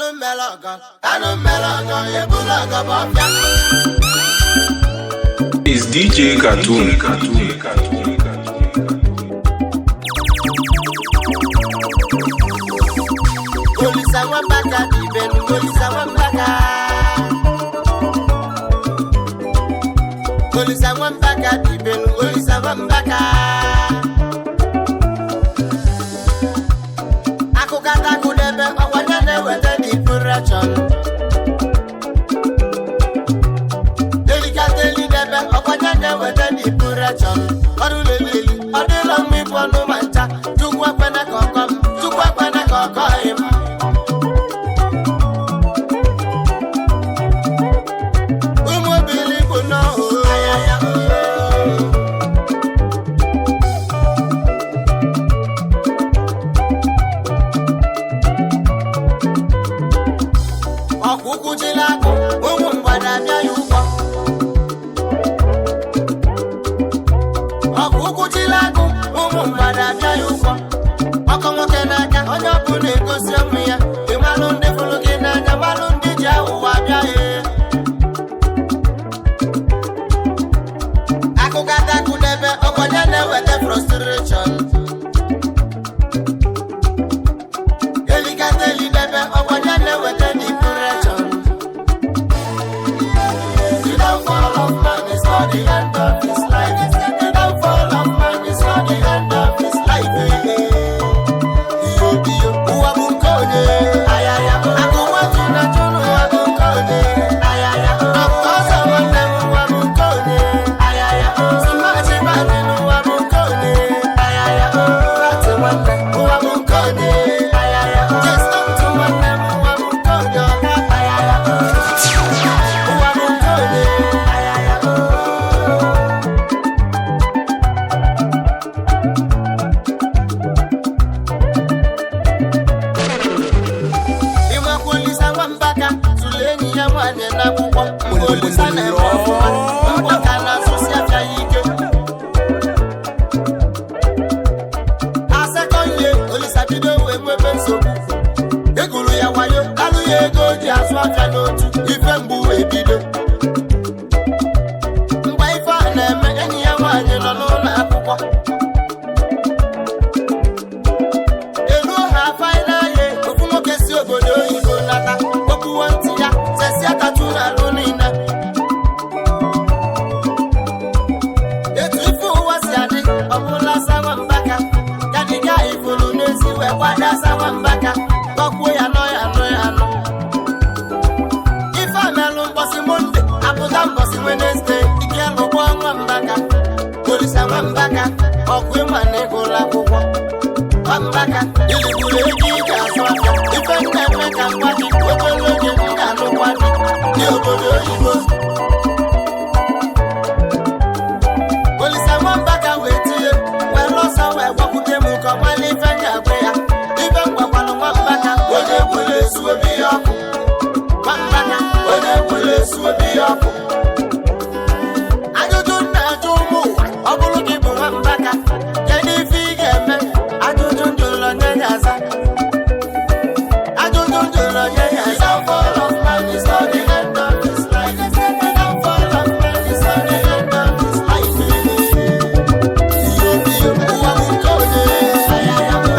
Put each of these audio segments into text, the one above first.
Anụ mmele ọgọ, anụ mmele ọgọ, ebulu ọgọ bụ ọfịa. Is DJ Cartoon. Olisa nwambaka dị ibenu, Olisa nwambaka. Olisa nwambaka dị ibenu, Olisa nwambaka. Akụkata akụdebe, ọkwa ya na-eweta depression. Elikata elidebe, ọkwa ya na-eweta depression. Ọrụ leleli, ọ dịla mma ịbụ ọnụ ma ncha. Chukwu ekwena ka ọkọ m, Chukwu ekwena ka ọkọ m. Ụmụ obili Igbo nọ. Ọkwa ụkwụ jiri akụ, ụmụ mgbada abịa ya ụgwọ. Ọkwa ụkwụ jiri akụ, ụmụ mgbada abịa ya ụgwọ. Ọkọ nwoke n'aka, onye ọbụla egosi ụmụ ya. Ịmalụ ndị fụrụ gị n'anya, malụ ndị ji aghụghọ abịa ya. Akụkata akụdebe, ọkwa ya na-eweta frustration. Elikata elidebe, ọkwa ya na-eweta depression. The downfall of man is not the end of his life. The downfall of man is not the end of his life. Iyo iyo, ụwa bụ nke onye. Ayaya, akụ nwatụ na chụrụ, ụwa bụ nke onye. Ayaya, Dr. Ọzọ nwanne m, ụwa bụ nke onye. Ayaya, Simachi Madi n'ụwa bụ nke onye. Ayaya, Fati nwanne, ụwa bụ nke onye. Ayaya, Jestontu nwanne m, ụwa bụ nke onye. Ọka, ayaya, ụwa bụ nke onye. Ayaya. Ịmakwa Olisa nwambaka tụrụ enyi ya nwaanyị n'akwụkwọ mgbe Olisa na-eme ọfụma, mgbe ka na-asụsi afịa ya ike. Asakọnye Olisa bido wee nwebe nsogbu. Egwuru ya wayo, alụ ya ego o ji azụ afịa n'otu ife mgbu wee bido. Mgbe ife a na-eme, enyi ya nwaanyị nọ n'ụlọ akwụkwọ. Elu ha final year, ofu nwoke si obodo oyibo nata, okpuwo ntị ya, sesia tatu na alụ niile. Etu ife ụwa si adị, ọbụla sawa mbaka gadiga ifuru n'ezi wee gbada sawa mbaka, gọkwuo ya nọ ya nọ ya nọ. Ife amelụ mbọsị Monday, apụta mbọsị Wednesday, ike lụgbọ nwa mbaka. Olisa nwambaka, ọkụ ịma na ịgụla akwụkwọ. Nwambaka, iligburu ego ị ga-azụ afịa. Ife m na-eme ka ngwa gị, obere oge m ga-anụkwa gị dị obodo oyibo. Olisa nwambaka wee tinye wee lọsọ wee gwakwute m ka ọ mara ife m ga-agwa ya. Ife m gwakwalụ nwambaka, onye gwere esu obi ya ọkụ. Nwambaka, onye gwere esu obi ya ọkụ. Ajụjụ m na-ajụ ụmụ ụwa, ọ bụrụ gị bụ nwambaka, kedu ife ị ga-eme? Ajụjụ m jụrụ, onye ga-aza? Ajụjụ m jụrụ, onye ga-aza? Downfall of man is not the end of his life. The downfall of man is not the end of his life. Iyo iyo, ụwa bụ nke onye.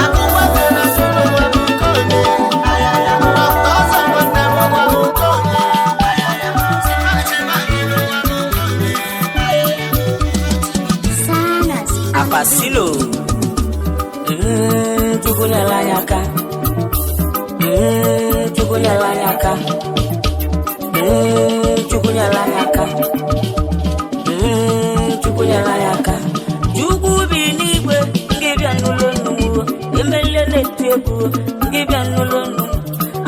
Akụ nwata na chụrụ, ụwa bụ nke onye. Dr. Ọzọ nwanne m, ụwa bụ nke onye. Simachi Madi n'ụwa bụ nke onye. Apasilo. Chukwu nyere anyị aka. Chukwu nyere anyị aka. Chukwu nyere anyị aka. Chukwu nyere anyị aka. Chukwu bi n'igwe, ngị bịa n'ụlọ nnu m, emelie na-eti egwu, ngị bịa n'ụlọ nnu m.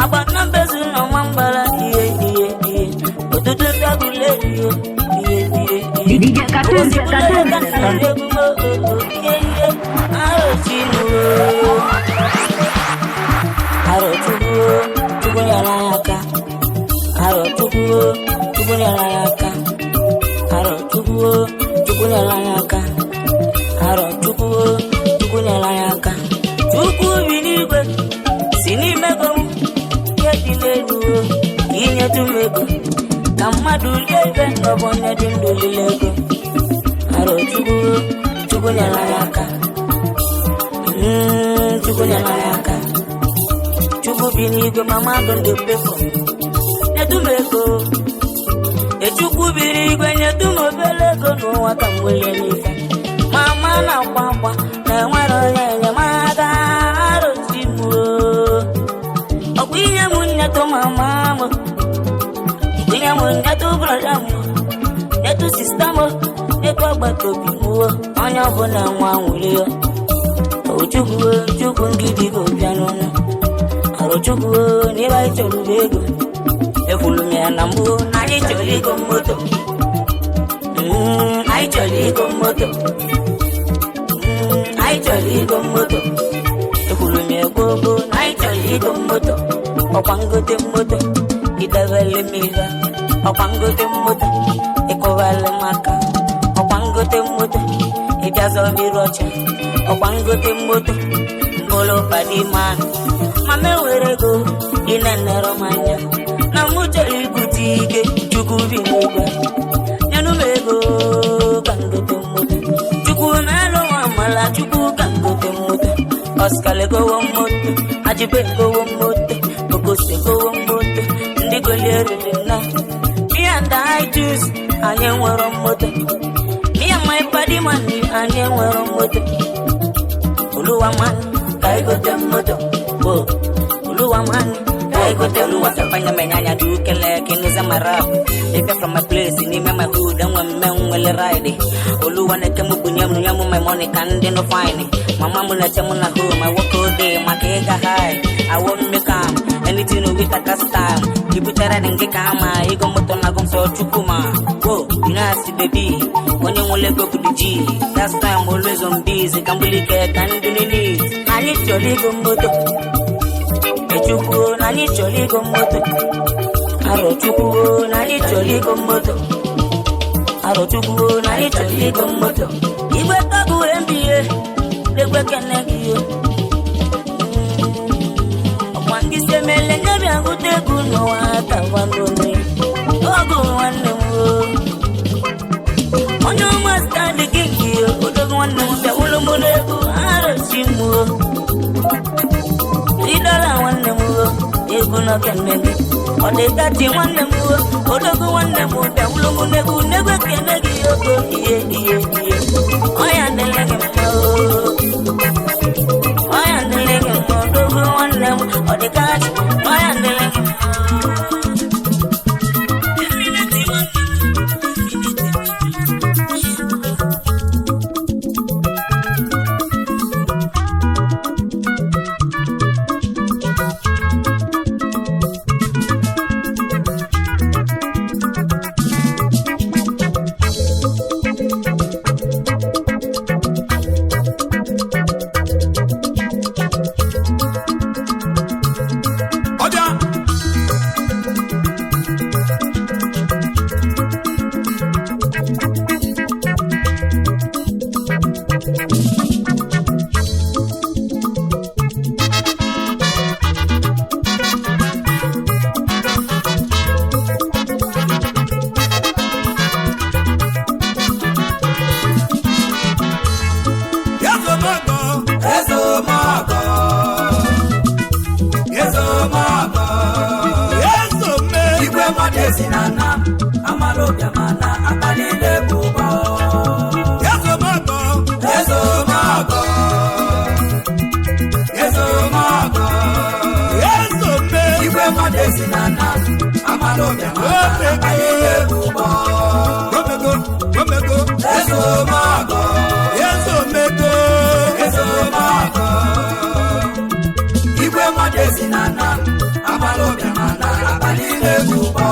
Agba na mbezu na ọnwa mgbara ihe ihe ihe. Ọtụtụ ndị agụla ihe ihe ihe ihe. DJ Cartoon, Cartoon. Ihe ihe arọchinuo. Arọchukwu, Chukwu nyere anyị aka. Arọchukwu, Chukwu nyere anyị aka. Arọchukwu, Chukwu nyere anyị aka. Arọchukwu, Chukwu nyere anyị aka. Chukwu bi n'igwe si n'ime ego m ihe dị. ka inyetụ m ego ka mmadụ rie ibe n'ọbụ onye dị ndụ lile ego. Arọchukwu, Chukwu nyere anyị aka. Chukwu nyere anyị aka. Chukwu bi n'igwe, ma mmadụ ndị pefọ nyetụ m ego. Echukwu biri igwe, nyetụ m obere ego n'ụwa ka m welie n'ife. Mama na-akwa akwa na enwere onye enyemaka. Arụchi m ọkwa ihe m nyetụ mama m, ihe m nyetụ brother m, nyetụ sister m, nyetụ agbata obi m, onye ọbụla nwa nwụrụ ya. Chukwu, Chukwu ngidi go bịa n'ọnụ. Arụchukwu, n'ebe anyị chọrọ bụ ego. Ekwuru m ya na mbụ na anyị chọrọ igo moto. Anyị chọrọ igo moto. Anyị chọrọ igo moto. Ekwuru m ya gboo gboo na anyị chọrọ igo moto. Ọkwa ngote moto, idebele m ife. Ọkwa ngote moto, ịkụbele m aka. Ọkwa ngote moto, ịbịazọ m iru ọcha. Ọkwa ngote moto, mbụlụ padi man. Mama ewere ego, ị na-enere m anya na mụ chọrọ ibute ike. Chukwu bi n'igwe, nyenụ m ego ka ngote moto. Chukwu na-alụ nwa amala, Chukwu ka ngote moto. Oscar egowo moto, Ajibe egowo moto, Okosi egowo moto, ndị golieriri na me and I choose, anyị enwero moto. Me and my party man, anyị enwero moto. Oluwa man, ka I gote moto. Oh, Oluwa man, ka I gote. Oluwa sapanya menyanya dukele kinuza marap. If you're from my place, in my hood, and when men will ride. Oluwa na kemu bunyamu nyamu my money can't no fine. Mama muna chemu na home, I work all day, my kega high. I won't make am anything with a custom. Ibutara nge kama, ego moto na gomso chukuma. Whoa, you know I see baby. When you wanna go to the G, that's why I'm always on busy. Kambulike can do need. I need your legal moto. Echukwu, na anyị chọrọ igo moto. Arọchukwu, na anyị chọrọ igo moto. Arọchukwu, na anyị chọrọ igo moto. Igwe tọgụ MBA, n'egwe kene gị o. Ọkwa ndị si emele nye bịa gụta egwu n'ụwa aka gwanụ ọgụ nwanne m o. Onye ọma standi gị o, odogo nwanne m bịa wụlụ m n'egwu arọchi m o. Idola nwanne m o, egwu n'okene gị. Ọ dị kachi nwanne m o, odogo nwanne m bịa wụlụ m n'egwu n'egwu ekene gị ogo ihe ihe ihe. Ọya dịrị gị mma o. Ọya dịrị gị mma, odogo nwanne m, ọ dị kachi, ọya dịrị gị mma. Ọbịa Ezomogo, ezomogo, ezomogo, ezome. Igwe mmadụ esi na nna amala ụbịama na akpa niile bụ ụgbọ. Ezomogo, Ezomogo, ezomogo, ezome. Igwe mmadụ esi na nna amala ụbịama na akpa niile bụ ụgbọ. Omego, omego, Ezomogo, ezomego. ezomogo, igwe mmadụ esi na nna amala ụbịama na akpa niile bụ ụgbọ.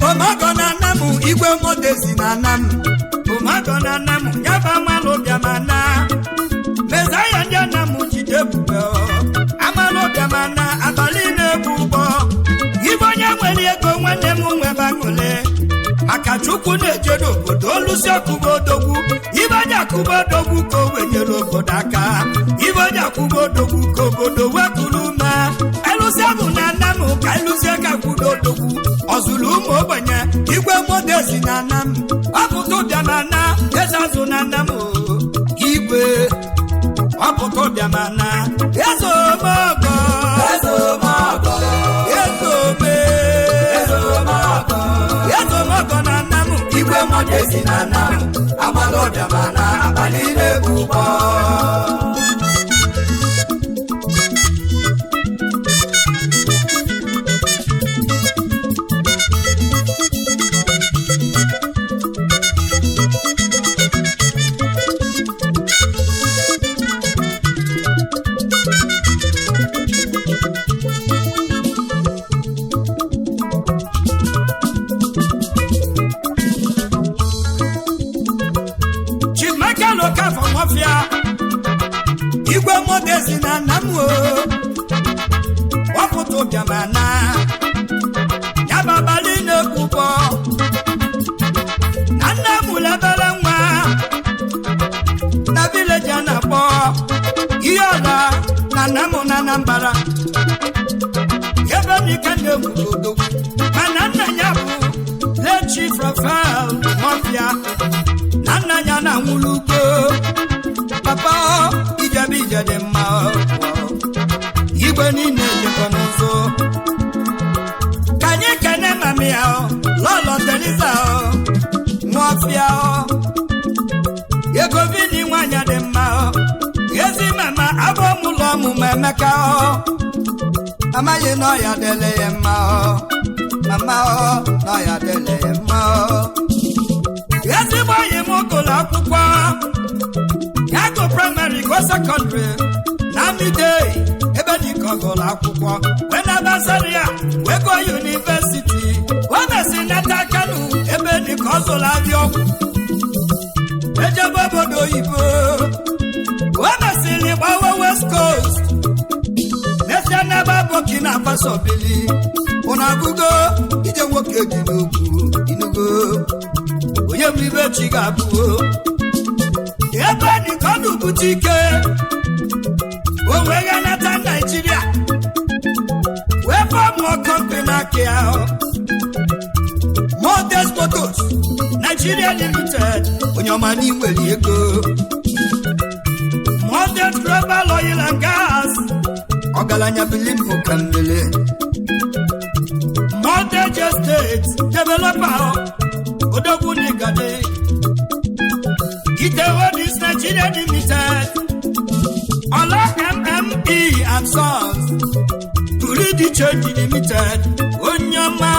Omago na nna m, igwe mmadụ esi na nna m. Omago na nna m, nyaba amalụ bịama na. Mezaya ndị nna m jide ebube o. Amalụ bịama na abalị na-ebu ụgbọ. Ibe onye nwere ego nwanne m nwebe aṅụle. Maka Chukwu na-eje n'obodo olusi ọkụ bụ odogwu. Ibe onye akwụba odogwu ka o wenyere obodo aka. Ibe o ji akwụba odogwu ka obodo wepụrụ ume. Elụzie bụ na nna m ka elụzie ka kwudo odogwu. Ọzụlụ ụmụ ogbenye igwe modezi na nna m. Ọpụta ụbịa na nna eze azụ na nna m o. Igwe ọpụta ụbịa ma na eze omeọgọ. Eze omeọgọ. Eze ome. Eze omeọgọ. Eze omeọgọ na nna m. Igwe mmadụ ezi na nna m, amala ọbịa ma na abalị na-egbu ụgbọ. Chief Michael Okafor Nwafia, igwe modezi na nna m o. Ọpụta ụbịa ma na ya bụ abalị na-ekwukpọ na nna m lebere nwa na vileji a na-akpọ ihe ọla na nna m na Anambra, ebe nika na-egwuru odogwu. Mana nna ya bụ late Chief Raphael Nwafia, na nna ya na-anwụrụ ugo. Papa ijebe ije dị mma, igwe niile dịkwa n'ụzọ. Ka anyị kene mami ya, lọlọ Teresa Nwafia, ego vini nwanyị dị mma, ezi mama abụ m ụlọ ọmụmụ Emeka. Amaghị na ọya dịle ya mma, mama na ọya dịle ya mma. Ezigbo enyi m gụrụ akwụkwọ ya gụ praịmarị go sekọndịrị na midei ebe dịka ọ gụrụ akwụkwọ wee naba Zaria wee gụọ yunivesiti. O mesi nata Kano ebe dịka ọ zụrụ ahịa ọgwụ ejebe obodo oyibo. O mesịrị gbawa West Coast, mesịa n'ebe Burkina Faso bili. Ụnụ agụgo ije nwoke dị n'ugwu inugo onye bụ ibe chi ga-abụo. Ebe dịka ọ na-ebute ike o wee ghanata Naijiria wee fọmụọ kọmpani aka ya, Modest Motors Nigeria Limited. Onye ọma n'inwere ego Modest Global Oil and Gas, ọgaranya bilim ka mmiri Modest Estate Developer, odogwu n'igade Ite Holdings Nigeria Limited, Ọla MME and Sons Buru Change Limited. Onye ọma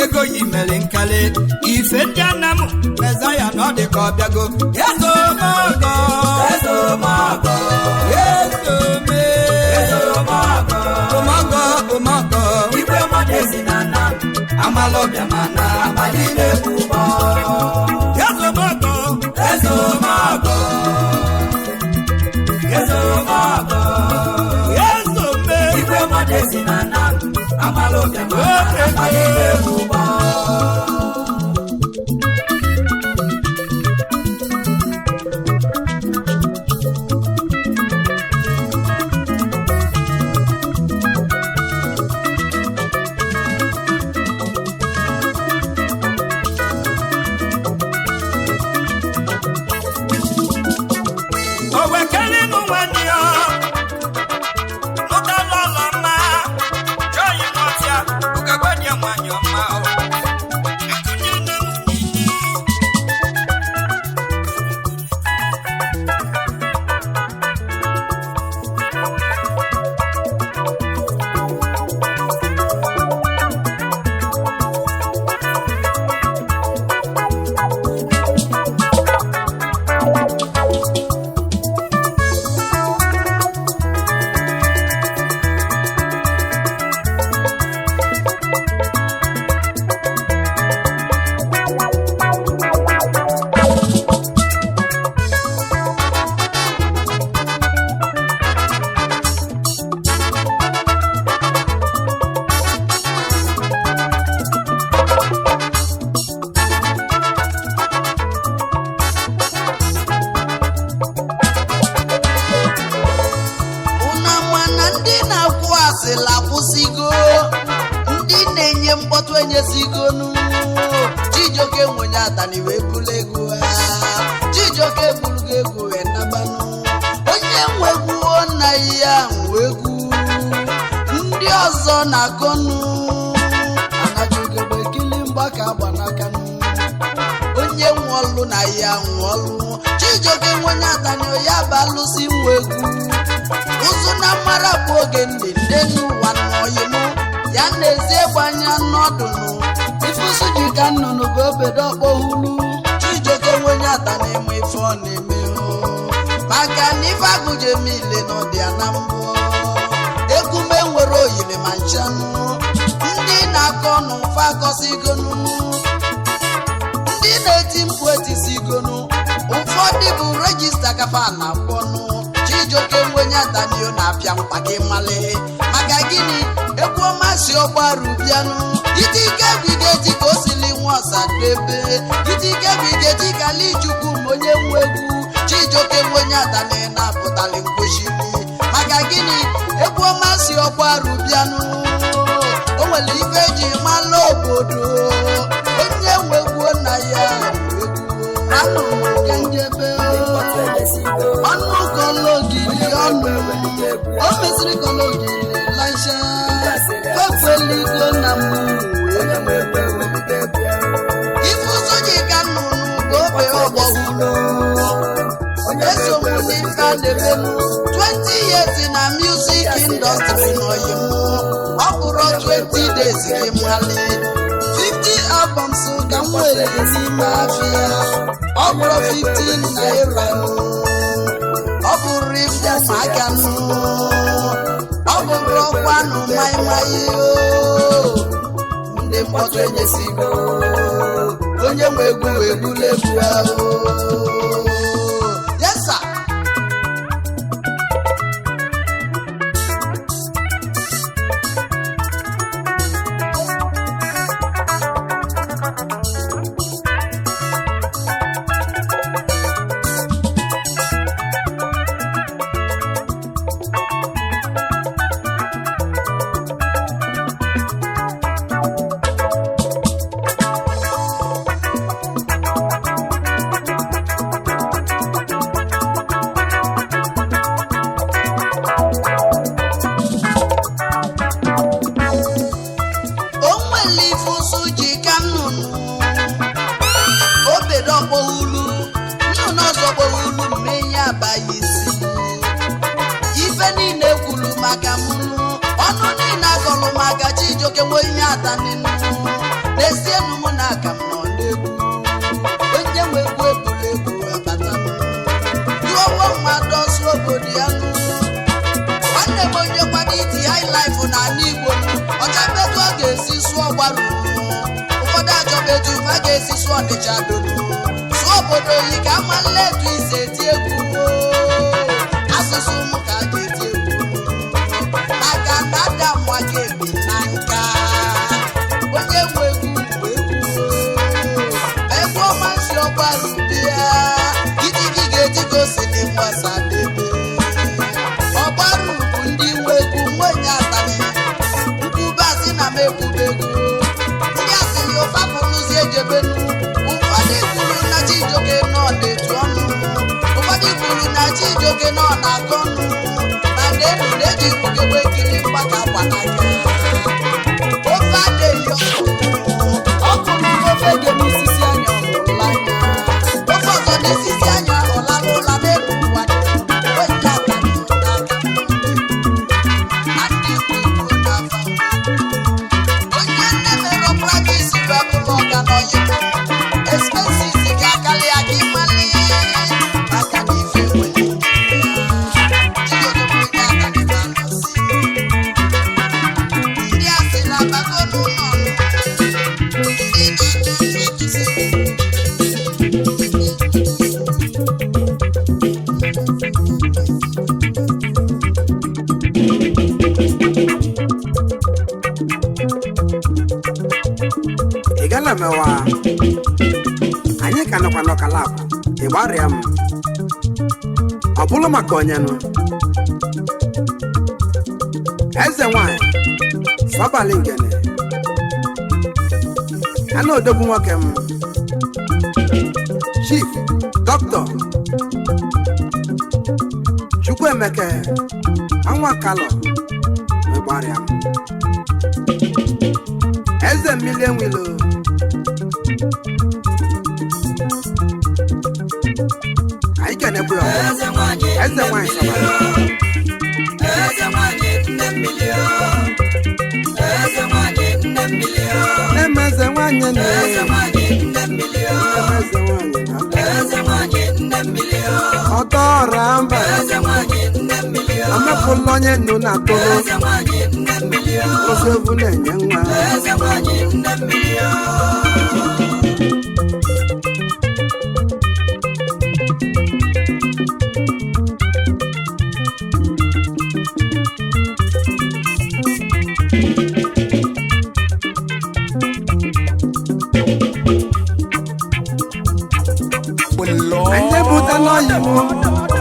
ego yi mere nkali ife ndị anam mezaya na ọ dị ka ọ bịago. Eze omeọgọ. Eze omeọgọ. Eze ome. Eze omeọgọ. Omeọgọ, omeọgọ. Igwe mmadụ ezi na nna m, amala ọbịa ma na abalị na-egbu ụgbọ. Eze omeọgọ. Eze omeọgọ. Eze omeọgọ. Eze ome. Igwe mmadụ ezi na nna m, amala ọbịa ma na abalị na-egbu ụgbọ. Asịla akwụsịgo, ndị na-enye mkpọtụ enyesigonu. Chijioke nwenye atani wee bulu egwu ha. Chijioke bulugo egwu wee nabanụ. Onye nwe egwu nna ya nwe egwu, ndị ọzọ na-akọnụ anajugegbe kili mgbaka agba n'akanụ. Onye nwe ọlụ na ya nwe ọlụ. Chijioke nwenye atani ya bụ alụsị nwe egwu. Ụzụ na mara bụ oge ndị nde n'ụwa n'ọyịmụ ya na-ezi gbanya n'ọdụnụ. Ifusu ji ka nnụnụ bụ obodo ọkpọhulu. Chijioke nwenye atani ịmụ ife ọ na-eme o. Maka na ife agụje niile na ọdịa na mbụ ekume nwere oyiri ma nchanụ. Ndị na-akọ ọnụ fa akọsigonu, ndị na-eti mkpu etisigonu, ụfọdụ bụ register kafa na-akpọnụ. Chijioke nwenye atanio na-apịa mkpa gị mmalị maka gịnị? Egwu ọma si ọgbaru bịanụ. Itike egwu ka o sili nwa ọsadebe, itike egwu kalichukwu ma onye nwe egwu. Chijioke nwenye atani na-apụtali nkwechili maka gịnị? Egwu ọma si ọgbaru bịanụ. O nwere ife eji mala obodo. Onye nwe egwu na ya nwe egwu. Anụrụ ka njebe ọnụ kọlogiri ọnụ o mesịrị kọlogiri lacha ekweligo na mụ. Ifuso ji ka nnụnụ bụ obe ọgbọhụrụ eso m n'ife a na-emenu 20 years na music industry n'oyi m. Ọ bụrụ 20 days gị mali 50 albums ka m nwere n'ime afịa. Ọ bụrụ 15 naira, ọ bụrụ ife ụmụaka nụ, ọ bụrụ ọkwanụ maịmaị o. Ndị mkpọtụ enyesigo, onye nwe egwu wee bulu egwu ahụ. Yes sir. O nwere ife ụsụ ji ka nnụnụ obere ọkpọghulu nnụnụ ọzọ kpọghulu mmenye abaghị isi. Ife niile kwuru maka mụnụ ọnụ niile akọlụ maka Chijioke nwe ihe ataninu n'ezienụ mụ na aka m nọ n'egwu. Onye nwe egwu ebulu egwu abata m ruowo mmadụ ọsụ obodo ya nụ. Nwanne m onye kwado iti high life n'ala Igbo ọchọbetu ọ ga-esi sụọ gbaru, ụfọdụ achọbetu a ga-esi sụọ Ọnịcha donu sụọ obodo oyi ka amala etu isi eti egwu. Asụsụ m ka a ga-eti egwu maka na ada nwa ga-ebi na nka. Onye nwe egwu bụ egwu egwu ọma si ọgbaru bịa itigi ga-eji ka o si dị nwasadebe ọgbaru bụ ndị nwe egwu nwenye atani nkwube asị na m ekwubego. Ndị asịrị ụfapụlụzi ejebenu. Ụfọdụ kwuru na Chijioke nọ na-etu ọnụ, ụfọdụ kwuru na Chijioke nọ na-akọ ọnụ, mana enu na-eji ugegbe nkiri mgbaka agba n'aka. Ofe adịghị ọkụ ofe dị n'isisi anya ọhụrụ anya ofe ọzọ n'isisi anya ọlara ụla n'elu ụwa. Onye atani n'aka na ndị ikwu ikwu n'afa. Onye nne mere practice bụ ọga n'oyi expenses ga-akarị aka ịmali maka na ife nwere. Chijioke bụ onye atani na-alụsị. Ndị asị na-abago n'ụlọ ọrụ ndị na-atụsi. Ị gala mewa anyị ka nọkwa n'ọkalap ị gbarịa m ọ bụrụ maka onye nụ. Eze nwanyị Sọbalị Ngene ana odogwu nwoke m, Chief Dr. Chukwuemeke Anwa Kalọ Megbarịa m, Eze Mmili Enwilo. Anyị kenekwe ya ọzọ. Eze nwanyị Eze nne nwanyị mmiri Sọbalị. o. Eze nwanyị nne mmiri o. Eze nwanyị nne mmiri o. Nne m eze nwanyị nne. Eze nwanyị nne mmiri o. Nne m eze nwanyị na nne. Eze nwanyị nne mmiri o. Ọtọ ọra mba. Eze nwanyị nne mmiri o. Amepụla onye nnu na-atụrụ. Eze nwanyị nne mmiri o. Osogbu na-enye nwa. Eze nwanyị nne mmiri o. Anyị ebutela ọyị m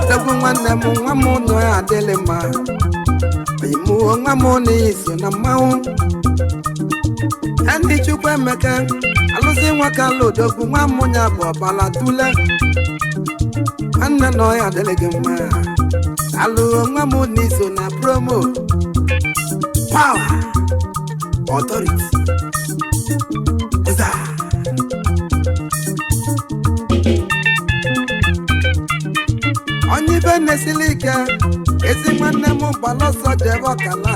degbu nwanne m, nwa m nọ ya adịlị mma. Ọyị m, nwa m na iso na mmanwụ. Ndị Chukwu Emeka alụzi nwoke alụ odogwu, nwa m ya bụ ọbala tule. Nwanne nọ ya adịlị gị mma. Alụghị nwa m na iso na promo power authority. Ịza. Onye ibe na-esili ike, ezi nwanne m, gbala ọsọ jebe ọkala.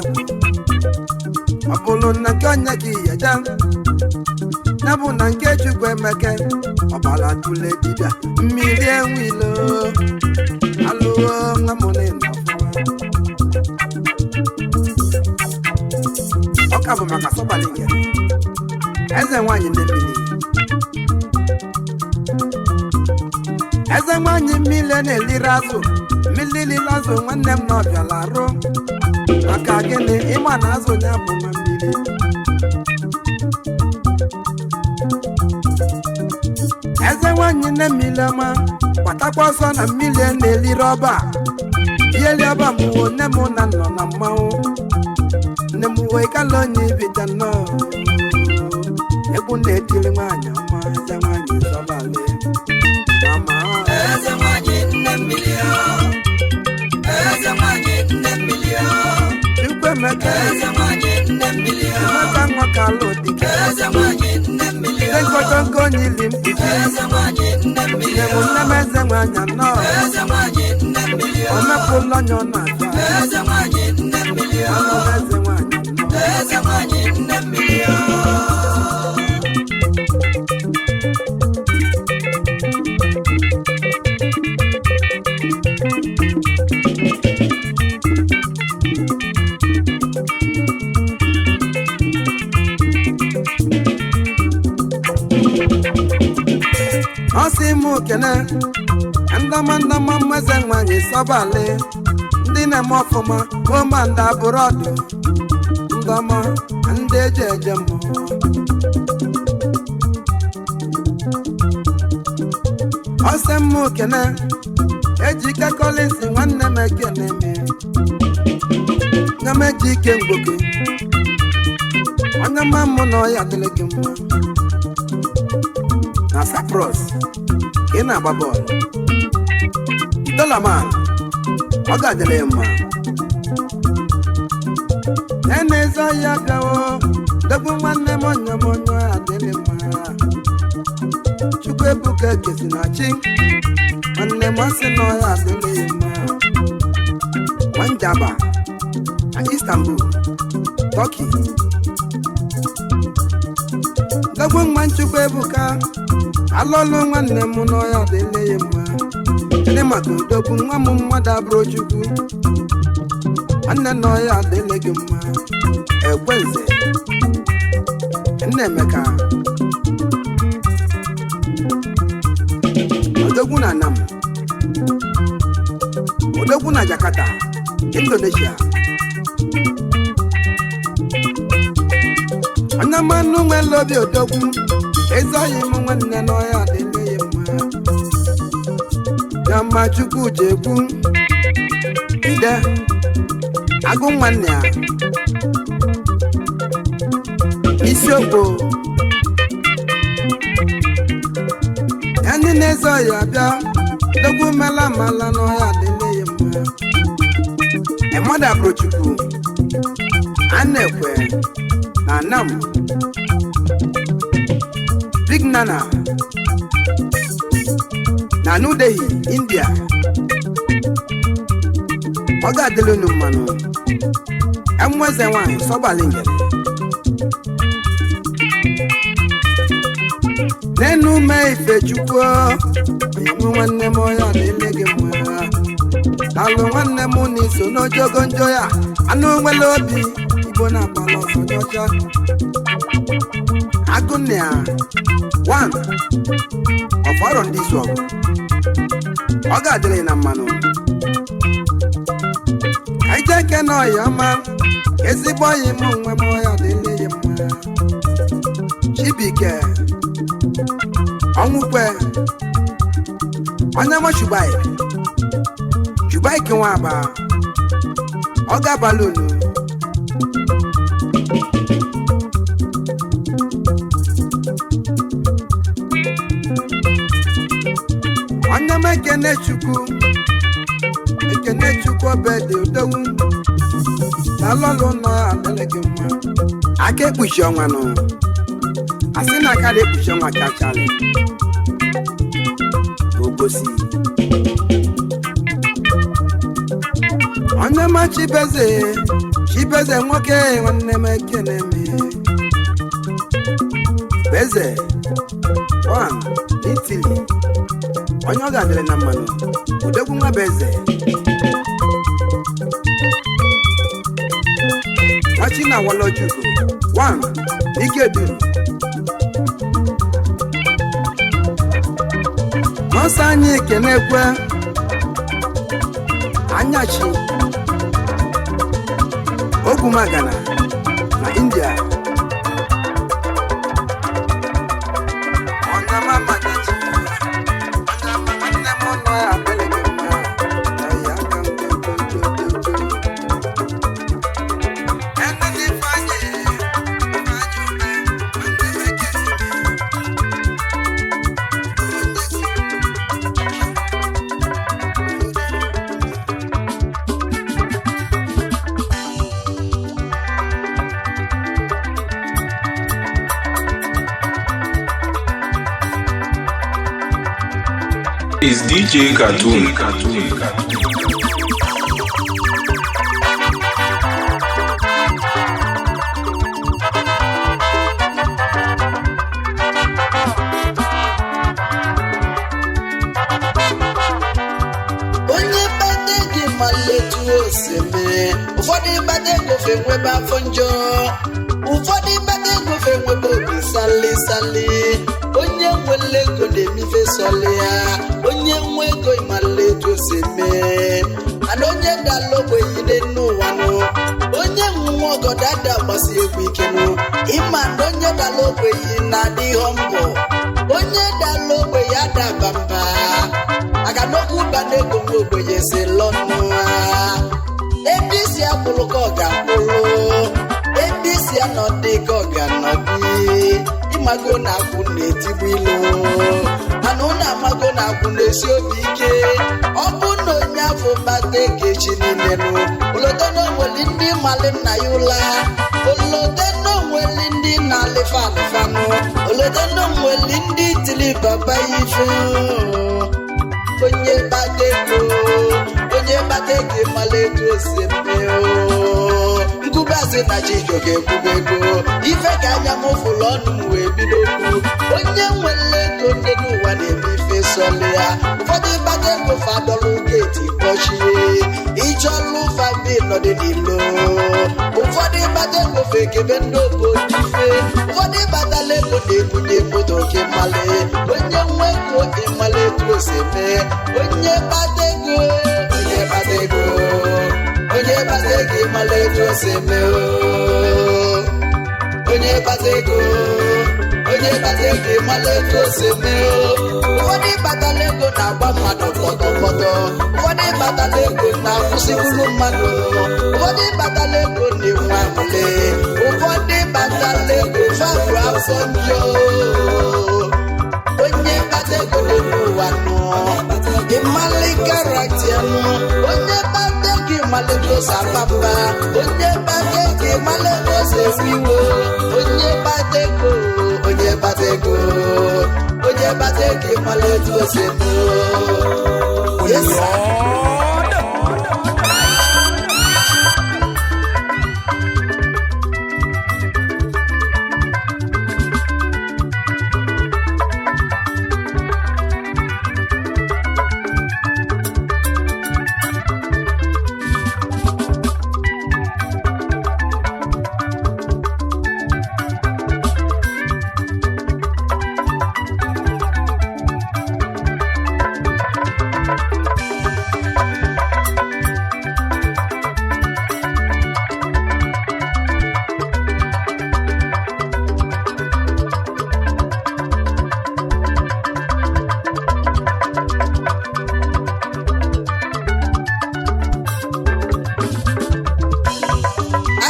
Ọ bụrụ na nke onye gị yeje ya bụ na nke Chukwu Emeke ọbara tule dibịa mmiri enwilo. Alụọ nwa m na ịnọ ọfụma. Ọ ka bụ maka Sọbalị Ngene, eze nwanyị nne mmiri, eze nwanyị mmiri na-eliri azụ, mmiri liri azụ. Nwanne m na ọbịala arụ maka gịnị? Ịma na azụ ya bụ nwa mmiri. Eze nwanyị nne mmiri ọma, gbatakwa ọsọ na mmiri na-eliri ọba iheli ọba. Mụwo nne m na nọ na mmanwụ. Nne m wee kala onye ibita nnọọ. Egwu na-etiri nwaanyị ọma, eze nwanyị Sọbalị mama. Eze nwanyị nne mmiri o. Eze nwanyị nne mmiri o. Chukwuemeka. Eze nwanyị nne mmiri o. Emeka nwa kalụ dike. Eze nwanyị nne mmiri o. Nkotonko nyili mkpuchi. Eze nwanyị nne mmiri Nne m, o. nne m, eze nwanyị anọ. Eze nwanyị nne mmiri o. Omepụla onye ọ na-aza. Eze nwanyị nne mmiri o. Anụ m eze nwanyị anọ. Eze nwanyị nne mmiri o. Ọ sị m kene ndọma ndọma m, eze nwanyị Sọbalị, ndị na-eme ọfụma komanda abụrọdụ, ndọma ndị eji eje mmụọ. Ọ sị m kene Ejike Collins, nwanne m, ekene m nye m Ejike Mgboke, onye ma mụ na ọya dịrị gị mma na Cyprus ka ị na-agba bọọlụ. Dolaman, ọ ga-adịrị ya mma. Na-eze ọhịa bịawo dogbu nwanne m, onye m, onye adịrị mma. Chukwu Ebuka kesi na chi nwanne m, ọsị na ọya adịrị ya mma. Nwanjaba na Istanbul, Turkey. Dogbu nwa Chukwu Ebuka alụlụ nwanne m n'ọya adịrị ya mma. Ndị maka odogwu nwa m, mmadụ abụrụ Chukwu nwanne na ọya adịrị gị mma. Ekwenze Nnaemeka odogwu na Anam, odogwu na Jakarta, Indonesia. Onye mmanụ nwere obi odogwu, ezi ọyị m nwanne n'ọya adịrị ya mma. Yama Chukwu jekwu ide. Agụ nwanne ya isiokwu ya ndị na-eze ọya bịa dogwu mela mala n'ọhịa adịle ya mma. Emada Abrochukwu Anekwe na Nam Big Nana na New Delhi, India. Ọ ga-adịla unu mmanụ. Eze nwanyị sọgbali ngere n'enu ume Ifechukwu onye nwe nwanne m ọya adịle gị mma. Alụ nwanne m na iso n'ojogo njọ ya anụ nwere obi igbo na-agbala ọsọ n'ọcha. Agụnna ya one ọfọrọ ndị izu ọgụ ọ ga-adịrị na mmanụ. Ka ije nke na ọya ọma ezigbo ọyị m nwe m ọya adịle ya mma. Chibike ọnwụkwe onye mọchubai chubai kenwa aba ọ ga-abalị unu. Onye m ekene Chukwu, ekene Chukwu obedi odogwu na alọlụ nọ adịrị gị mma. Aka ekpuchi ọnwa nụ asị na aka ekpuchi ọnwa kachalị ogosi. Onye ma Chibeze, Chibeze nwoke nwanne m ekene m Beze one Italy onye ọ ga-adịrị na mmanụ odogwu nwa Beze nwachi na walojugo one ike duru nọọsụ anyị ekenekwe anyachi ogwumagana na India. Is DJ Cartoon. Onye kpata ego mala etu o si eme. Ụfọdụ kpata ego fe nwebe afọ njọ, ụfọdụ kpata ego fe nwebe obi sali sali. Onye nwere ego na-emife sọlị ya. Onye nwe ego mala etu o si eme. Mana onye dala ogbenye n'ụwa nụ, onye nwe ọgọdọ ada gbasi egwu ike nụ. Ịma na onye dala ogbenye na-adị ihe mbọ, onye dala ogbenye adaba mba maka na okwu ụba na-ego nwa ogbenye si lọnụ ha. Ebe isi akwụlụ ka ọ ga-akwụlụ, ebe isi anọdị ka ọ ga-anọdị. Ịmago na akwụ na-etigbu ilu, mana ụnụ amago na akwụ na-esi obi ike. Ọ bụ na onye afọ kpata ego echi niile nụ, olote na onweli ndị mali nna ya ụla, olote na onweli ndị na-alịfa alịfanụ, olote na onweli ndị tili baba ya ife. Onye kpata ego, onye kpata ego ịmala etu o si eme o. Nkwube asị na Chijioke ekwube ego ife ka anya m fụrụ ọnụ m wee bido okwu. Onye nwere ego ndị n'ụwa na-eme ife sọlị ya. Ụfọdụ kpata ego fadọlụ geeti kpọchie ịchọlụ fabi nọdị n'ilo. Ụfọdụ kpata ego fekebe ndị obodo ife. Ụfọdụ kpatala ego na-ebunye moto oke mmalị. Onye nwe ego ịmala etu o si eme. Onye kpata ego, onye kpata ego, onye kpata ego ịmala etu o si eme o. Onye kpata ego, onye Onye kpata ego ịmala etu o si eme o. Ụfọdụ ịkpatala ego na-agba mmadụ pọtọpọtọ. Ụfọdụ ịkpatala ego na-akwụsịbulu mmadụ. Ụfọdụ ịkpatala ego na-enwe aṅụlị. Ụfọdụ ịkpatala ego fabụ afọ njọ. Onye kpata ego n'elu ụwa nọ, ịmalị karakta nọ. Onye kpata ego ịmalị ka o si aba mba. Onye kpata ego ịmalị ka o si ewe iwe. Onye kpata ego, onye kpata ego, onye kpata ego ịmalị etu o si eme. Yes, sir.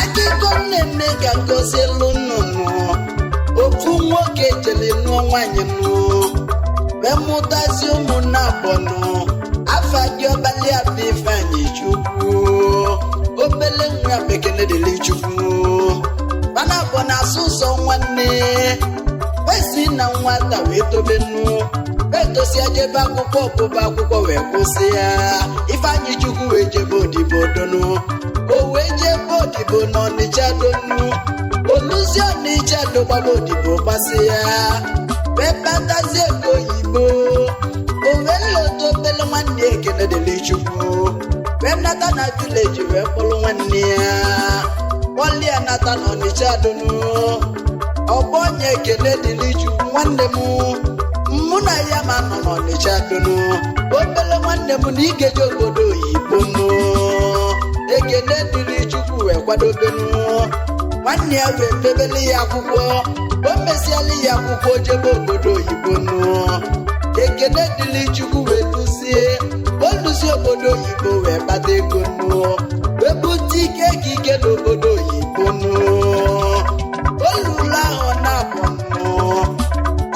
Akụkọ nnenne ka ngozi elu nnụnụ. Ofu nwoke jere nụọ nwaanyị nụ, wee mụtazi ụmụnne abụọ nụ. Afa dị ọbalị abịa Ifeanyị Chukwu, obele nwa bekene dịrị Chukwu. Mana abụọ na-asụ ụzọ nwanne esi na nwata wee tobenu, wee tosia jebe akwụkwọ, ọbụba akwụkwọ wee kwụsị ya. Ifeanyị Chukwu wee jebe odibo donu. O wee jebe odibo n'Ọnịcha donu. Oluzi Ọnịcha dogbaba odibo gbasị ya, wee kpatazie ego oyibo. O wee lọta obele nwanne ya Ekene dịrị Chukwu, wee nata na vileji, wee kpọrọ nwanne ya, kpọlie ya nata n'Ọnịcha donu. Ọgbọ onye Ekene dịrị Chukwu, nwanne m, mụ na ya ma nọ n'Ọnịcha donu. Obele nwanne m na igeje obodo oyibo nụ. Ekene dịrị Chukwu wee kwadobenu nwanne ya, wee debele ya akwụkwọ. O mesiala ya akwụkwọ, jebe obodo oyibo nụ. Ekene dịrị Chukwu wee duzie oluzi obodo oyibo, wee kpata ego nụ, wee bute ike ka ike n'obodo oyibo nụ. Olulu ahụ na-abụ nụ,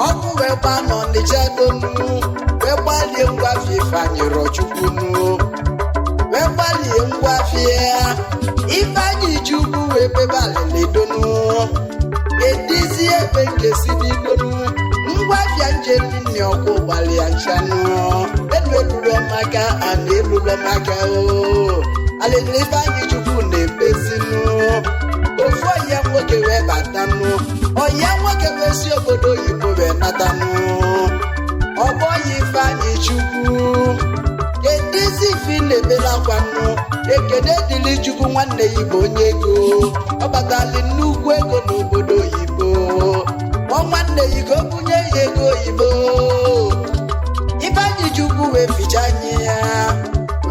ọkụ wee gbaa n'Ọnịcha donu, wee gbalie ngwa Ifeanyị Chukwu nụ, wee gbalie ngwa afịa Ifeanyị Chukwu, wee bebe alịlị donu. Edizie ebe nke si bidonu ngwa afịa njeli nne, ọkụ gbalịa nchanụ elu elulu maka ana elulu maka o alịlị Ifeanyị Chukwu na-ebezinu. Ofu ọya nwoke wee batanụ, ọya nwoke wee si obodo oyibo wee natanụ. Ọgbọ ya, Ifeanyị Chukwu, kedizi ife ị na-ebela akwanụ? Ekene dịrị Chukwu, nwanne ya bụ onye ego, ọ batali nnukwu ego n'obodo oyibo. Ọ nwanne ya ka o bunye ya ego oyibo. Ifeanyị Chukwu wee ficha anya ya,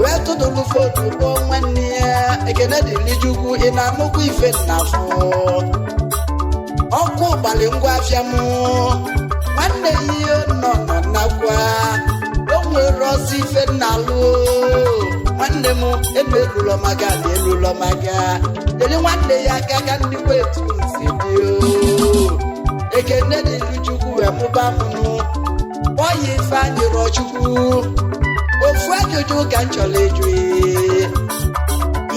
wee tụtụrụ foto kpọọ nwanne ya. Ekene dịrị Chukwu, ị na-anụkwa ife nnafụ? Ọkụ gbalị ngwa afịa m. Nwanne ya ihe nọ nọ nakwa o nwere ọsọ ife nnalụ. Nwanne m, elu elulọ maka na elulọ maka dịrị nwanne ya aka ka ndịkwa etu nsi dị o. Ekene dịrị Chukwu wee mụba mụnụ ọya. Ifeanyị rọ Chukwu, ofu ajụjụ ka m chọrọ ịjụ.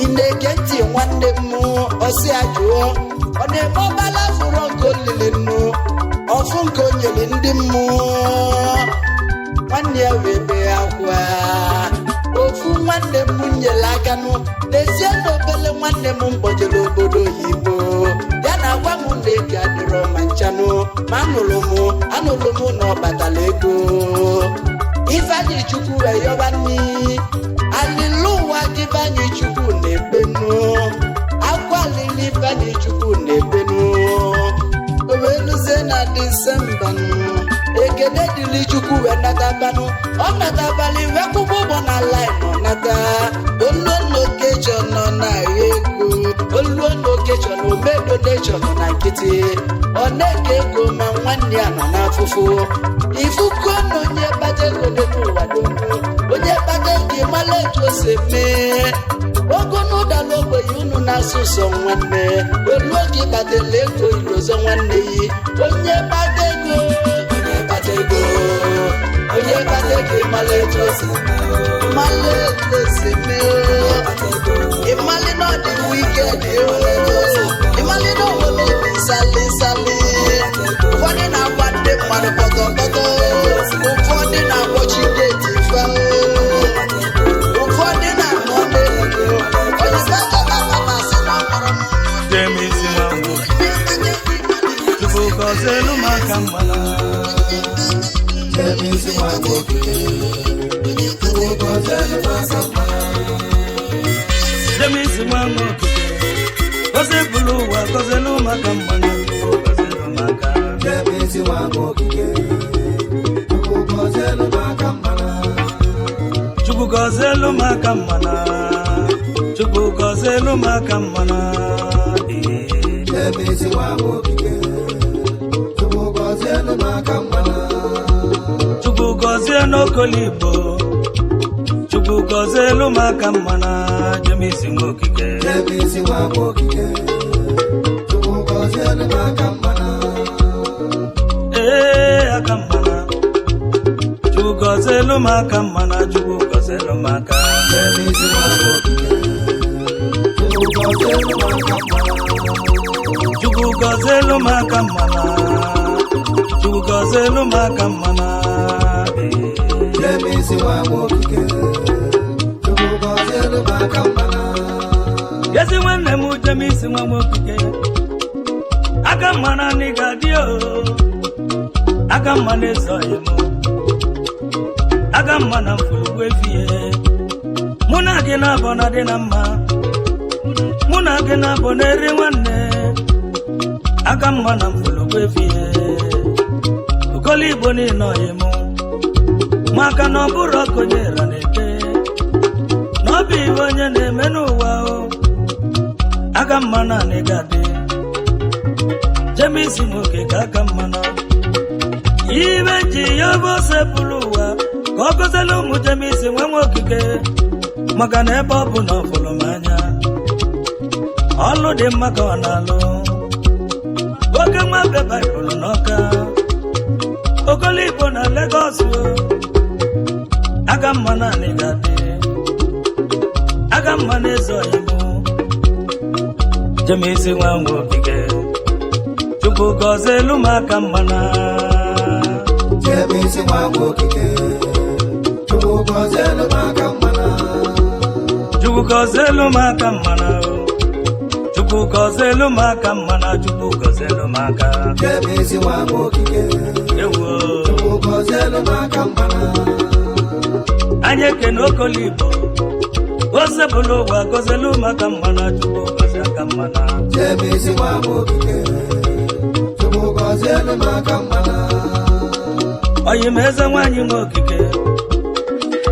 Ị na-ege ntị nwanne m? Ọsị ajụọ, ọ na-eme ọbala fụrọ nke olili nnu ọfụ nke o nyere ndị mmụọ. Nwanne ya wee bee akwa. Ofu nwanne m nyere aka nụ n'ezie na obele nwanne m mgbọjere obodo oyibo ya na agwa m na ego adịrọ ma nchanụ, ma anụrụ m na ọ batara ego. Ifeanyị Chukwu wee yọba nni alịlụ ụwa gị. Ifeanyị Chukwu na-ekpenu akwa alịlị. Ifeanyị Chukwu na-ekpenu. O wee luzie na Disemba nụ, Ekene dịrị Chukwu wee natabanụ. Ọ natabalị wee kwụkwọ ụgbọ na line ọ nata oluo n'okechọ nọ na-agha ego. Oluo n'okechọ na ome donation. nechọ nọ na nkịtị, ọ na-eke ego ma nwanne ya nọ n'afụfụ. Ifuko na onye kpata ego n'elu ụwa donu, onye kpata ego ịmala etu o si eme ogo n'ụdala ogbenye unu na-asụ sọ nwanne olu oge ịkpatala ego ilozo nwanne yi. Onye kpata ego, onye kpata ego, onye kpata ego ịmala etu o si ịmala etu o si eme. Ịmalị na ọ dị wike dị, ịmalị na onwere obi sali sali. Ụfọdụ na-agba ndị mmadụ kpọtọkpọtọ, ụfọdụ na-akpọchi geeti fa, ụfọdụ na-anọ n'elu onye kpata na ọkpọrọ m. Jemisi nwa nwoke, Chukwu gọzielu m aka mmana. Jemisi nwa nwoke, Chukwu gọzielu m aka mmana. Jemisi nwa nwoke, gọzie bụrụ ụwa, gọzielu m aka mmana. Chukwu gọzielu m aka. Jemisi nwa nwoke, Chukwu gọzielu m aka mmana. Chukwu gọzielu m aka mmana. Chukwu gọzielu m aka mmana. Ee. Jemisi nwa nwoke, Chukwu gọzielu m aka mmana. Chukwu gọzie n'okoligbo, Chukwu gọzielu m aka mmana. Jemisi nwa okike. Jemisi nwa nwoke, Chukwu gọzielu m aka mmana. Ee, aka mmana. Chukwu gọzielu m aka mmana. Chukwu gọzielu m aka. Jemisi nwa nwoke, Chukwu gọzielu m aka mmana. Chukwu gọzielu m aka mmana. Chukwu gọzielu m aka mmana. Ee. Jemisi nwa nwoke, Chukwu gọzielu m aka mmana. Ezi nwanne m Jemisi nwa m okike, aka mmana na ị ga-adị o. Aka mma na-ezoghị m, aka mma na mfulugbu efie. Mụ na gị na-abọ na dị na mma, mụ na gị na-abọ na-eri nwanne. Aka mma na mfulugbu efie, okoligbo niile ọyị m, maka na ọ bụrụ ọkụ onye ra na-ete na ọ bụ iwe onye na-eme n'ụwa o. Aka mma na anị ga-adị. Jemisi nwoke ka aka mma na ibe ji ya bụ sepụrụ ụwa ka ọ gọziela ụmụ Jemisi nwe nwe okike, maka na ebe ọ bụ na ọ fụrụ m anya, ọlụ dị mma ka ọ na-alụ. Oke nwa be Baịbụl n'ọka okoligbo na Legọs o. Aka mma na anị ga-adị, aka mma na-ezo ọyịmụ. Jemisi nwa nwa okike, Chukwu gọzielu m aka mmana. Jemisi nwa nwoke, Chukwu gọzielu m aka mmana. Chukwu gọzielu m aka mmana o. Chukwu gọzielu m aka mmana. Chukwu gọzielu m aka. Jemisi nwa nwoke, Ewo. Chukwu gọzielu m aka mmana. Anyị ekene okoligbo osebụlụ ụwa gọzielu m aka mmana. Chukwu gọzie aka mmana. Jemisi nwa nwoke, Chukwu gọzielu m aka mmana. Oyi m eze nwaanyị nwe okike,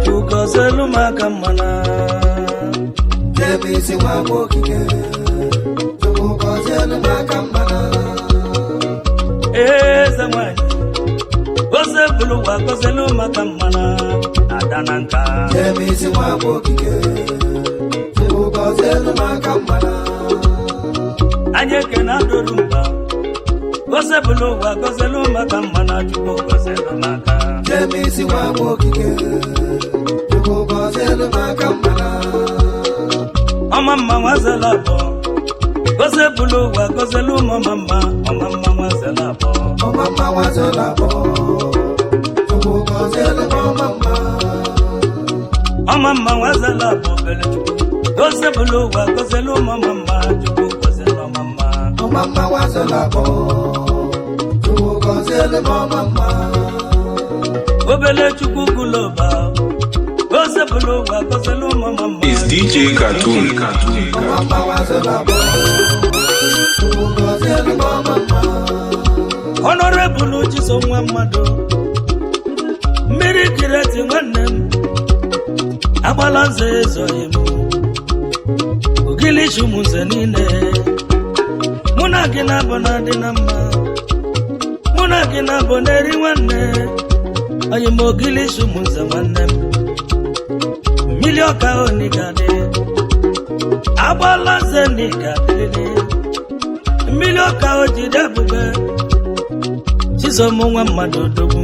Chukwu gọzielu m aka mmana. Jemisi nwa nwoke, Chukwu gọzielu m aka mmana. Eze nwaanyị osebụlụ ụwa gọzielu m aka mmana. Ada na nka. Jemisi nwa nwoke, Chukwu gọzielu m aka mmana. Anyị ekene adọrụ mba osebụlụ ụwa gọzielu m aka mmana. Chukwu gọzielu m aka. Jemisi nwa nwoke, Chukwu gọzielu m aka mmana. Ọma mma nwazela abụọ gọziebụlụ ụwa gọzielu m ọma mma. Ọma mma nwazela abụọ. Ọma mma nwazela abụọ, Chukwu gọzielu m ọma mma. Ọma mma nwazela abụọ obere. Chukwu gọziebụlụ ụwa gọzielu m ọma mma. Chukwu gọzielu ọma mma. Ọma mma nwazela abụọ, Chukwu gọzielu m ọma mma. Obele Chukwu gụlọba gọziebụlụ ụwa gọzielu m ọma mma. Is DJ Cartoon. Ọma mma nwazela abụọ, Chukwu gọzielu m ọma mma. Honorable Chisom nwa mmadụ mmiri kireti nwanne m agbala nze ezoghị m ogilichi ụmụnze niile mụ na na gị na-abụ na-adị na mma. Mụ na gị na-abụ na-eri nwanne. Onye m ogilisi ụmụnze nwanne m. Mmiri ọka onigadị. Agbala nze n'ịgadịrịrị. Mmiri ọka o jide ebube. Chisom nwa mmadụ odogwu.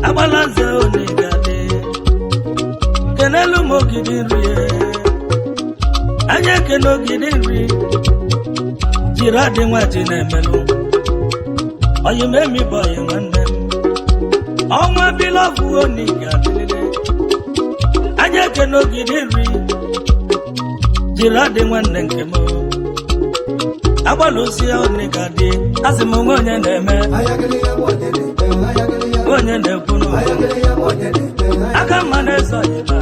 Agbala nze onigadị. Kenelu m ogidi nri. Anya ekene ogidi nri. Jiri adị nwa ji na-emelụ. Oyi m emi bụ oyi nwanne m. Ọnwa bilọvụ onigadịrịrị. Anya ekene ogidi nri. Jiri adị nwanne nke m. Agbalụsi onigadị. Asị m nwe onye na-eme. Nwe onye na-ekwu n'ụwa. Aka mma na-eso ọyịba.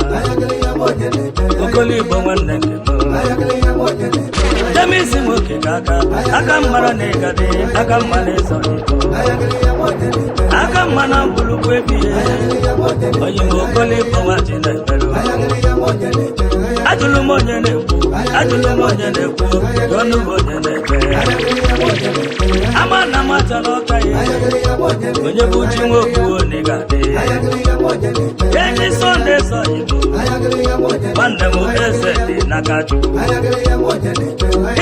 Okoligbo nwanne nke m. Jemisi nwoke ka aka. Aka mmara na ịgadị. Aka mma na-eso ọyịba. Aka mma na mgbulugbu ebie. Onye m okoligbo nwa ji na-emerụ. Ajụlụ m onye na-ekwu. Ajụlụ m onye na-ekwu. Jụọnụ m onye na-eme. Ama na m achọrọ ọka ya. Onye bụ chi nwoke onigadị. Enyi Sọnde sọ Igbo. Nwanne m eze dị n'aka Chukwu.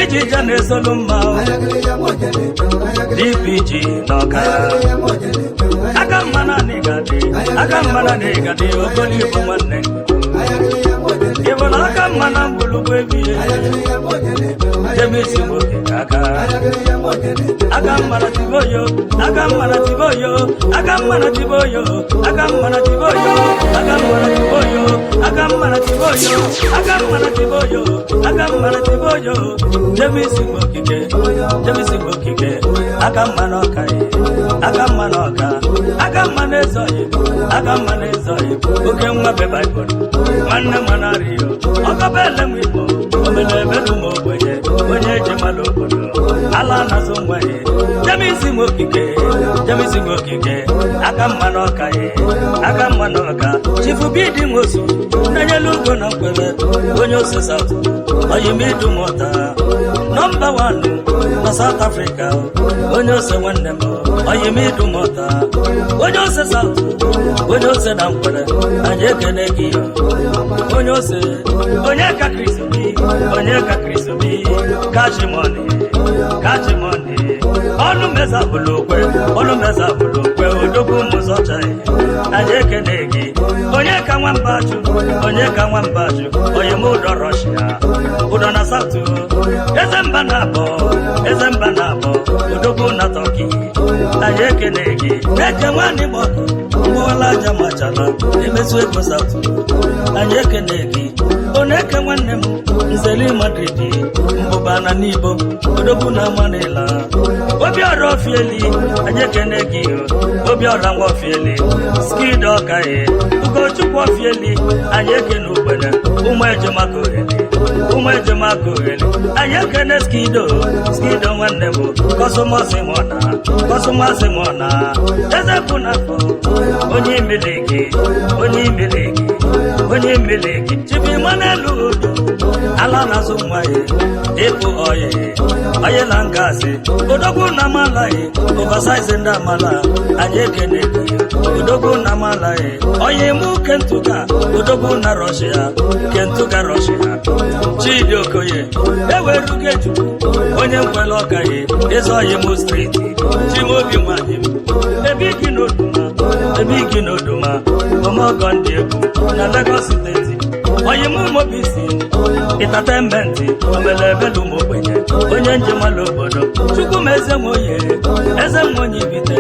Ijije na-esolu mma. DPG n'ọka. Aka mma na nịgadị. Aka mma na nịgadị. Okoligbo nwanne. Ị bụ na aka mma na mgbulugbu ebie. Jemisi nwoke ka aka. Aka mma na tiboyo. Aka mma na tiboyo. Aka mma na tiboyo. Aka mma na tiboyo. Aka mma na tiboyo. Aka mma na tiboyo. Aka mma na tiboyo. Aka mma na tiboyo. Jemisi nwoke. Jemisi nwoke. Aka mma na ọka ye. Aka mma na ọka. Aka mma na ezo ye. Aka mma na ezo ye. Oke nwa be Baịbụl. Nwanne m na-arị yo. Ọkọba ele m Igbo. Omele ebelu m ogbenye. Onye eji mmadụ obodo. Ala na-azụ nwa ye. Jemisi nwoke. Jemisi nwoke. Aka mma na ọka ye. Aka mma na ọka. Chifu Bidi Nwosu. Nanyelu ugo na nkwele. Onye ose South. Oyimidu mụta. Nọmba 1 na South Africa. Onye ose nwanne m. Oyimidu mụta. Onye ose South. Onye ose na nkwele. Anyị ekene gị. Onye ose. Onye ka Kristo bi. Onye ka Kristo bi. Kachimoni. Kachimoni. Ọnụ meza bụlụ okwe. Ọnụ meza bụlụ okwe. Odogwu mụzọcha anyị ekene gị. Onye ka nwamba chụ. Onye ka nwamba chụ. Onye m ụdọ Rọshia. Ụdọ na Satụ. Eze mba na abọ. Eze mba na abọ. Odogwu na Tọki. Anyị ekene gị. Eke nwanne gbọkụ. Mgbọwala aja machala. Emezu ego Satụ. Anyị ekene gị. Oneke nwanne m. Nzeli Madrid. Mbụba na Nibo. Odogwu na Manila. Obiọra ofieli. Anyị ekene gị. Obiọra nwa ofieli. Skid ọka ye. Ugochukwu ofieli. Anyị ekene ugbene. Ụmụ ejema ka ogheli. Ụmụ ejema ka ogheli. Anyị ekene skido. Skido nwanne m. Kọsụmọsị mụ na. Kọsụmọsị mụ na. Eze bụ n'afọ. Onye imiliki. Onye imiliki. Onye imiliki. Chibi Emmanuel Udo. Ala na-azụ nwa ya. Ịpụ oyi. Oyi na ngasị. Odogwu na amala ya. Oversize ndị amala. Anyị ekene gị. Odogwu na amala ya. Oyi mụ Kentuka. Odogwu na Rọshia. Kentuka Rọshia. Chidi Okoye. Ewerugo Chukwu. Onye nkwele ọka ya. Eze oyi mụ steeti. Chimobi nwanyị m. Ebi gị n'Oduma. Ebi gị n'Oduma. Omeọgọ ndị egwu na Lagos steeti. Oyi mụ mobisi. Ịtatementi. Omelebelu m ogbenye. Onye njem ala obodo. Chukwu m eze m oye. Eze m onye ibite.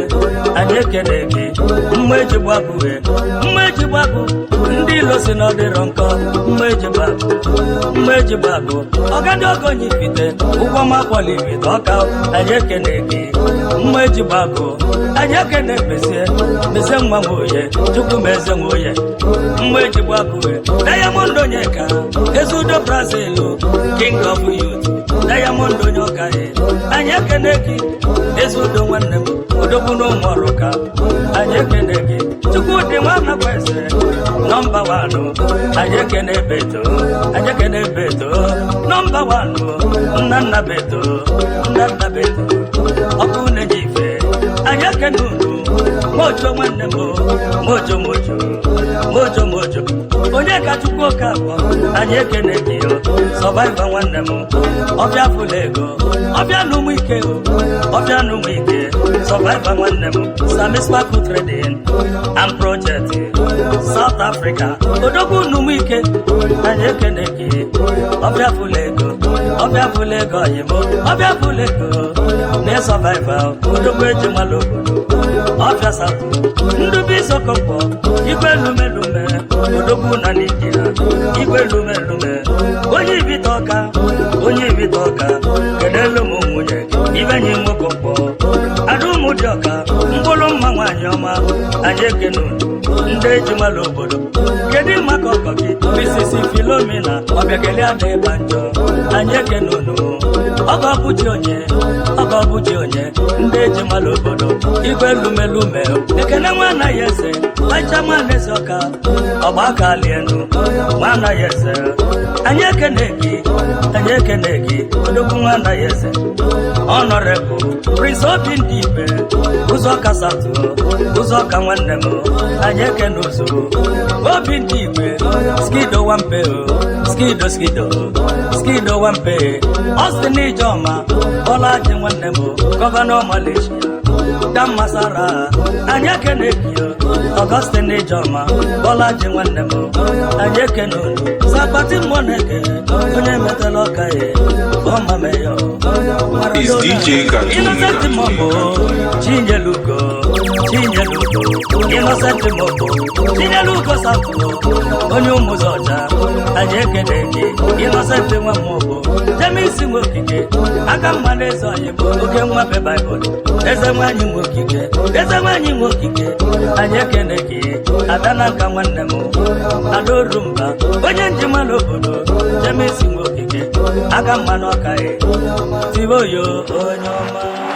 Anyị ekene gị. Mma eji gbapụ mma eji gbapụ. Ndị ilo si na ọ dịrọ nkọ. Mma eji gbapụ. Mma eji gbapụ. Ọga ndị ogonye ibite. Ụgwọ m akwọla ibite ọka. Anyị ekene gị. Mma eji gbapụ. Anyị ekene mezie. Mezie nwa m oye. Chukwu m eze m oye. Mma eji gbapụ. Diamond Onyeka. Ezudo Brazil. King of Youth. Diamond onye ọka ya. Anyị ekene gị. Ezudo nwanne m. Odogwu na ụmụ ọrụ ka. Anyị ekene gị. Chukwudị nwa nakwa eze. Nọmba 1. Anyị ekene beto. Anyị ekene beto. Number 1 Nnanna Beto, Nnanna Beto, ọkụ na-eji ife. Anyị ekene unu. Mojo nwanne m, mojo mojo mojo mojo, onye ka Chukwu oke abụọ. Anyị ekene gị o, Survivor nwanne m, ọbịa fụla ego, ọbịa na ụmụ ike o, ọbịa na ụmụ ike. Survivor nwanne m, Sami Sparkle Trading and Project, South Africa, odogwu na ụmụ ike. Anyị ekene gị, ọbịa fụla ego, ọbịa fụla ego, oyimo, ọbịa fụla ego na Survivor, odogwu eji mmalụ obodo ọfịa satụ ndụbụ Isokonkwo, igwe lumelume, odogwu na Naijiria, igwe lumelume, onye ibite ọka, onye ibite ọka. Kedelu m nwunye ibenyi nwokonkwo, ada ụmụ dị ọka mkpụrụ mma, nwaanyị ọma. Anyị ekene unu, ndị ejimala obodo. Kedu maka ọkọ gị, Mrs. Filomena Ọbịageli ada ịgba njọ? Anyị ekene unu. Ọgọ bụji onye, ọgọ bụji onye, ndị ejimala obodo, igwe lumelume. Ekene nwa anaghị eze bacha, nwa eze ọka ọgba aka alienu, nwa anaghị eze. Anyị ekene gị, anyị ekene gị, odogwu nwa anaghị eze. Honorable Prince Obi ndị ibe ụzọ kasatụ ụzọ ka nwanne m. Anyị ekene ụzọ obi ndị igwe, skido wampe o, skido skido skido wampe. Austin Ijoma Bọlaji nwanne m, governor Malaysia Damasara. Anyị ekene gị o, Augustine Ijoma Bọlaji nwanne m. Anyị ekene unu. Sapati Mmoneke, onye metela ọka ya ọmameyo. Is DJ Cartoon. Innocent Mobo Chinyelugo, Chinyelugo, Innocent Mobo Chinyelugo Sapụ, onye ụmụzọcha. Anyị ekene gị, Innocent nwa Mobo Jemisi Nwokike aka mma na eze anyị bụ oke nwa be Baịbụl, eze nwanyị Nwokike, eze nwanyị Nwokike. Anyị ekene gị, ada na nka nwanne m, adaorumba, onye njimala obodo, Jemisi Nwokike aka mma n'ọka ya tiboyo, onye ọma.